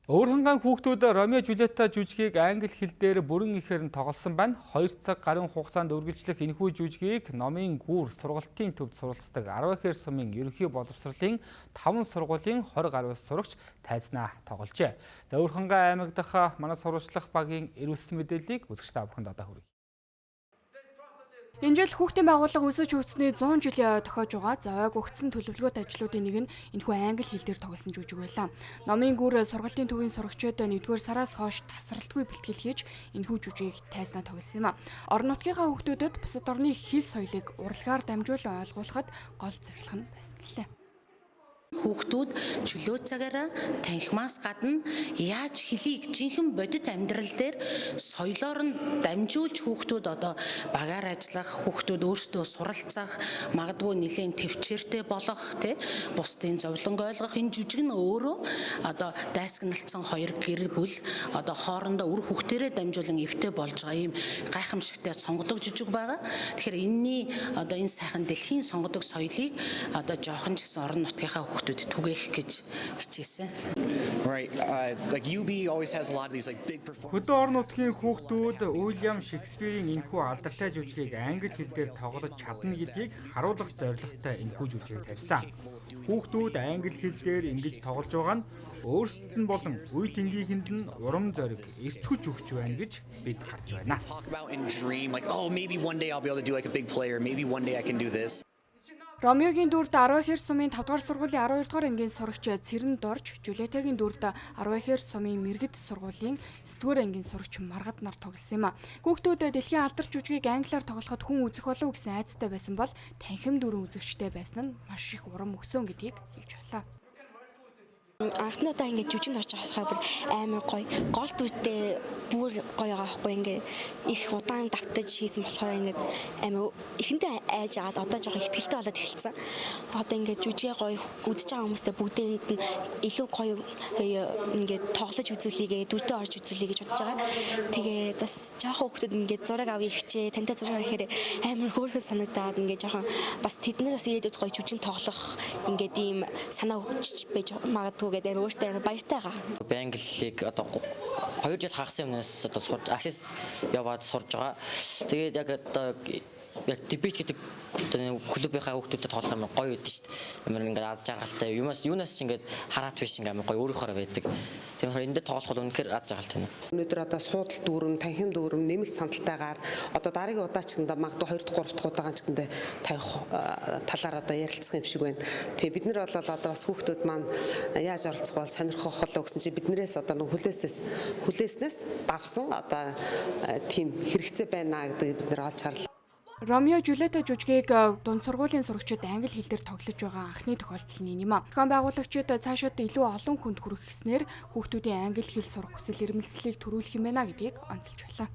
Өвөрхангайн хүүхдүүд Ромео Жулиетта жүжигийг англи хэл дээр бүрэн ихээр нь тоглосон байна. 2 цаг гаруй хугацаанд үргэлжлэх энэхүү жүжигийг Номын гүүр сургалтын төвд суралцдаг 10 хээр сумын ерөнхий боловсролын 5 сургуулийн 20 гаруй сурагч тайзнаа тогложээ. За, Өвөрхангай аймаг дахь манай сурвалжлах багийн эрүүлсэн мэдээллийг үзэгч та бүхэнд одоо хүргье. Энэ жил хүүхдийн байгууллага өсөж хөгжсөний 100 жилийн ой тохиож байгаа зовоог өгсөн төлөвлөгөөт ажлуудын нэг нь энэхүү англи хэл дээр тоглосон жүжиг байлаа. Номын гүр сургалтын төвийн сурагчид 1-р сараас хойш тасралтгүй бэлтгэл хийж, энэхүү жүжигийг тайзнаа тоглосон юм а. Орон нутгийнхаа хүүхдүүдэд бусад орны хэл соёлыг урлагаар дамжуулан ойлгуулахад гол зорилго нь байсан гэлээ. Хүүхдүүд чөлөө цагаараа танхимаас гадна яаж хэлийг жинхэнэ бодит амьдрал дээр соёлоор нь дамжуулж, хүүхдүүд одоо багаар ажиллах, хүүхдүүд өөрсдөө суралцах, магадгүй нэлээн тэвчээртэй болох, тий, бусдын зовлонг ойлгох. Энэ жүжиг нь өөрөө одоо дайсагналцсан хоёр гэр бүл одоо хоорондоо үр хүүхдээрээ дамжуулан эвтэй болж байгаа ийм гайхамшигтай сонгодог жүжиг байгаа. Тэгэхээр энэний одоо энэ сайхан дэлхийн сонгодог соёлыг одоо жоохон ч гэсэн орон нутгийнхаа хүүхдүүдэд түгээх гэж хичээсэн. Right. Like UB always has a lot of these, like, big performances. Хөдөө орон нутгийн хүүхдүүд Уильям Шекспирийн энэхүү алдартай жүжигийг англи хэл дээр тоглож чадна гэдгийг харуулах зорилготой энэхүү жүжигийг тавьсан. Хүүхдүүд англи хэл дээр ингэж тоглож байгаа нь өөрсдөд нь болон үе тэнгийнхэнд нь урам зориг, эрч хүч өгч байна гэж бид харж байна. Talk about and dream, like, "Oh, maybe one day I'll be able to do, like, a big play, or maybe one day I can do this." Ромеогийн дүрд 10 хээр сумын 5 дугаар сургуулийн 12 дугаар ангийн сурагч Цэрэн Дорж, Жулиетагийн дүрд 10 хээр сумын Мэргэд сургуулийн 9 дугаар ангийн сурагч Маргад нар тоглосон юм а. Хүүхдүүд дэлхийн алдарт жүжигийг англиар тоглоход хүн үзэх болов уу гэсэн айдастай байсан бол танхим дүүрэн үзэгчтэй байсан нь маш их урам өгсөн гэдгийг хэлж байлаа. Анхны удаа ингээд жүжигэнд орж байгаа бүр амар гоё. Гол дүртэй бүр гоё байгаа байхгүй, ингээд их удаан давтаж хийсэн болохоор ингээд амар эхэндээ айж агаад, одоо жоохон итгэлтэй болоод эхэлсэн. Одоо ингээд жүжигээ гоё үзэж байгаа хүмүүстэй бүгдээнд нь илүү гоё ингээд тоглож үзүүлээгээ, дүрдээ орж үзүүлье гэж бодож байгаа. Тэгээд бас жоохон хүүхдүүд ингээд зураг авъя хичээ, тантай зураг авах гэхээр амар хөөрхөн санагдаад, ингээд жоохон бас тэд нар бас ирээдүйд гоё жүжиг тоглох ингээд ийм санаа өгч байж магадгүй гэдэг амар өөртөө амар баяртай байгаа. Би англиг одоо 2 жил хагас өмнөөс одоо сурж, Access яваад сурж байгаа. Тэгээд яг одоо яг debate гэдэг одоо нэг клубийнхаа хүүхдүүдэд тоглох амар гоё байдаг шүү дээ. Амар ингээд аз жаргалтай юмас юунаас ч ингээд хараат биш, ингээд амар гоё өөрийнхоороо байдаг. Тийм болохоор энэ дээр тоглох бол үнэхээр аз жаргалтай байна. Өнөөдөр одоо суудал дүүрэн, танхим дүүрэн, нэмэлт сандалтайгаар одоо дараагийн удаа ч гэсэндээ магадгүй 2 дахь 3 дахь удаага ч гэсэндээ тавих талаар одоо ярилцах юм шиг байна. Тэгээ бид нар бол одоо бас хүүхдүүд маань яаж оролцох бол сонирхох болов гэсэн чи биднээс одоо нэг хүлээснээс давсан одоо тийм хэрэгцээ байна гэдгийг бид нар олж харлаа. Ромео Жулиета жүжигийг дунд сургуулийн сурагчид англи хэл дээр тоглож байгаа анхны тохиолдол нь юм а. Зохион байгуулагчид цаашид илүү олон хүнд хүрэх гэснээр хүүхдүүдийн англи хэл сурах хүсэл эрмэлзлийг төрүүлэх юм байна гэдгийг онцолж байлаа.